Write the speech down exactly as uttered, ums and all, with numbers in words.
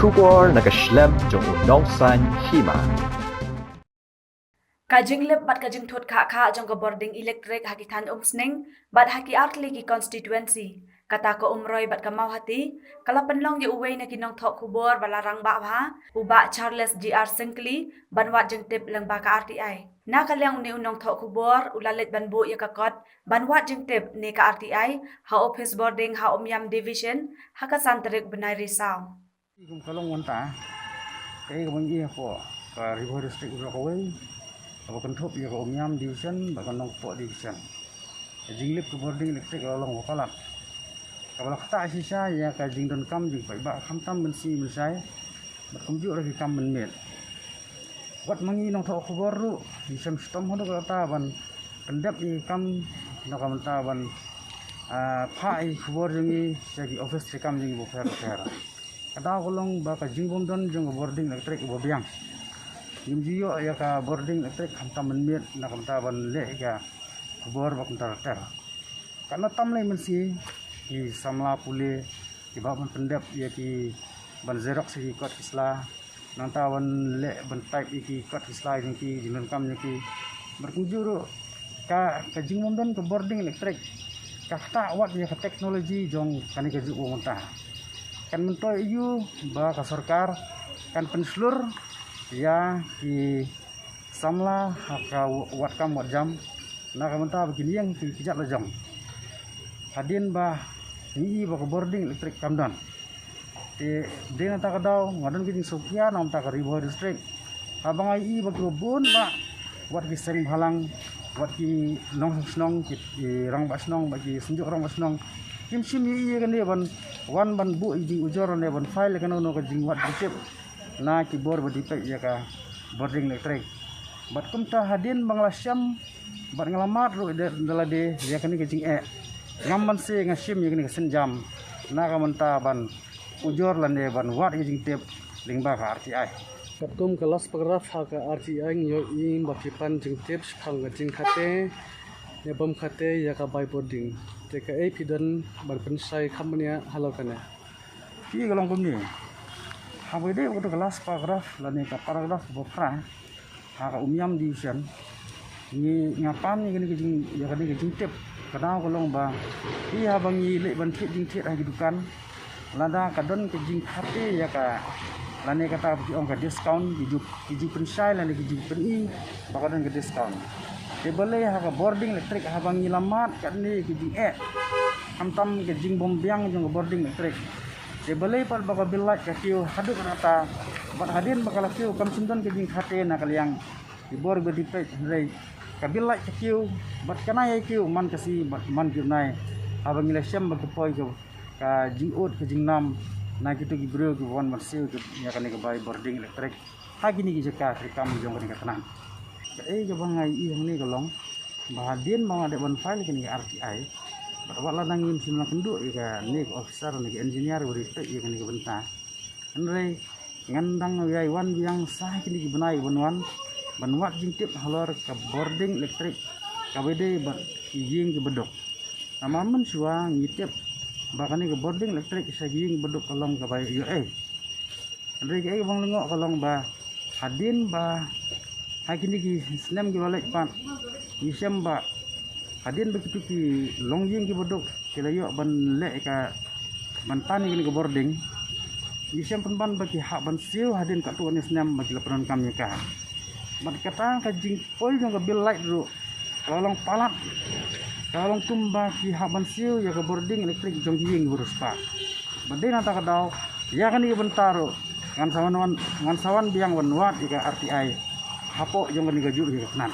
Khubor na ka shlem jong u nongsan hima. Ka jinglip bad ka jingthut khah khah jong ka bording elektrik ha ki thaiñ Umsning bad ha ki artylli ki constituency, kata ka Umroi bad ka Mawhati, ka la pynlong ïa uwei na ki nongthoh khubor ba la rangbah bha, u Bah Charles G R Syngkli, ban wad jingtip lyngba ka R T I. Na ka liang une u nongthoh khubor u la leit ban buh ïa ka kot ban wad jingtip ne ka R T I ha ophis bording ha Umiam Division ha ka san tarik bnai Risaw. Kum ka long mynta, kaei kaba ngi ïohi hapoh ka Ri Bhoi District baroh kawei, kaba kynthup ïa ka Umiam Division bad ka Nongkpoh Division. Ka jinglip ka bording elektrik ka la long kaba palat, kaba la ktah shisha ïa ka jingdonkam jingpaidbah khamtam mynsngi mynshai bad kumjuh ruh ki kam mynmiet. Wat ma ngi nongthoh khubor ruh ngi shem shitom haduh katta ban pyndep ïa ki kam, na ka bynta ban, ah, phah ïa ki khubor jong ngi sha ki ophis treikam jong ngi bapher bapher. Ka daw ka long ba ka jingbymdon jong ka bording elektrik kaba biang. Ngim ju ïoh ïa ka bording elektrik khamtam mynmiet na ka bynta ban leh ïa ka khubor ba kumta ter ter. Katno tam lei mynsngi ki samla pule kiba hap ban pyndep ïa ki, ban xerox ïa ki kot ki sla, nangta ban leh ban type ïa ki kot ki sla jong ki, jingdonkam jong ki. Bad kumjuh ruh ka, ka jingbymdon ka bording elektrik ka ktah wat ïa ka teknoloji jong kane ka juk ba mynta. Kan myntoi aiu ba ka sorkar kan pynshlur ïa ki samla ha ka wat kam wat jam, na ka bynta ba kin ïeng ki kjat la jong. Hadien ba ngi i ba ka bording elektrik kam don. Te dei na kata ka daw nga don ka jingsngewkhia na ka bynta ka Ri Bhoi District. Haba nga i ba kiba bun bah, wat ki seng bhalang, wat ki nongshong shnong, ki, ki rangbah shnong, bad ki synjuk rangbah shnong, kim shym ïohi ïa kane ban wan ban buh ïa jingujor ne ban file ïa kano kano ka jingwad jingtip na ki bor ba dei peit ïa ka bording elektrik. Bad kumta hadien ba nga la shem bad nga la mad ruh da, da lade ïa kane ka jingeh, ngam banse nga shim ïa kane ka sienjam na ka bynta ban ujor lane ban wad ïa ka jingtip lyngba ka R T I. Katkum ka last paragraph ha ka R T I ngi ïohi ba phi pan jingtip shaphang ka jingkhate ne bym khate ïa ka bai bording. Te kaei phi don ban pynshai kham bniah halor kane? Phi, ka long kumne. Haba ïadei bad ka last paragraph lane ka paragraph ba phra ha ka Umiam Division, ngi, nga pan ïa kane ka jing, ïa kane ka jingtip. Ka daw ka long ba phi, haba ngi leit ban thied jingthied ha ki dukan, lada ka don ka jingkhate ïa ka, lane kata ba ki ong ka discount, ki ju, ki ju pynshai lane ki ju pyni ba ka don ka discount. Te balei ha ka bording elektrik haba ngi la mad katne ka jingeh, khamtam ka jingbymbiang jong ka bording elektrik, te balei pat ba ka bill light ka kiew haduh katta, bad hadien ba ka la kiew kam shym don ka jingkhate na ka liang ki bor ba dei peit, hynrei ka bill light ka kiew bad ka nai ïa kiew man ka sngi bad man ka bnai. Haba ngi la shem ba ka poi ka, ka jingud ka jingnam na kito ki briew kiba wan ban siew ïa kane ka bai bording elektrik ha kine ki jaka treikam jong kane ka tnat. Kaei kaba nga ïohi hangne ka long ba hadien ba nga dei ban file ïa kane ka R T I, bad wat lada ngim shym la kynduh ïa kane ka officer ne ka engineer ba dei peit ïa kane ka bynta, hynrei ngan dang ïai wan biang sa ha kine ki bnai ban wan ban wad jingtip halor ka bording elektrik kaba dei bad ki ïing kiba duk. Namar mynshuwa ngi tip ba kane ka bording elektrik sha ki ïing kiba duk ka long kaba ïoh ei. Hynrei kaei kaba nga lyngngoh ka long ba hadien ba ha kine ki snem kiba la leit pat ngi shem ba hadien ba kito ki longïing kiba duk ki la ïoh ban leh ïa ka, ban tan ïa kane ka bording, ngi shem pynban ba ki hap ban siew hadien katto katne snem ba ki la pyndonkam ïa ka. Bad kata ka jingpoi jong ka bill light ruh ka la long palat, ka la long kumba ki hap ban siew ïa ka bording elektrik jong ki ïing kiba riewspah. Bad dei na kata ka daw ïa kane ka bynta ruh ngan sa wan, wan, ngan sa wan biang ban wad ïa ka R T I hapoh jong kane kajuh ka tnat.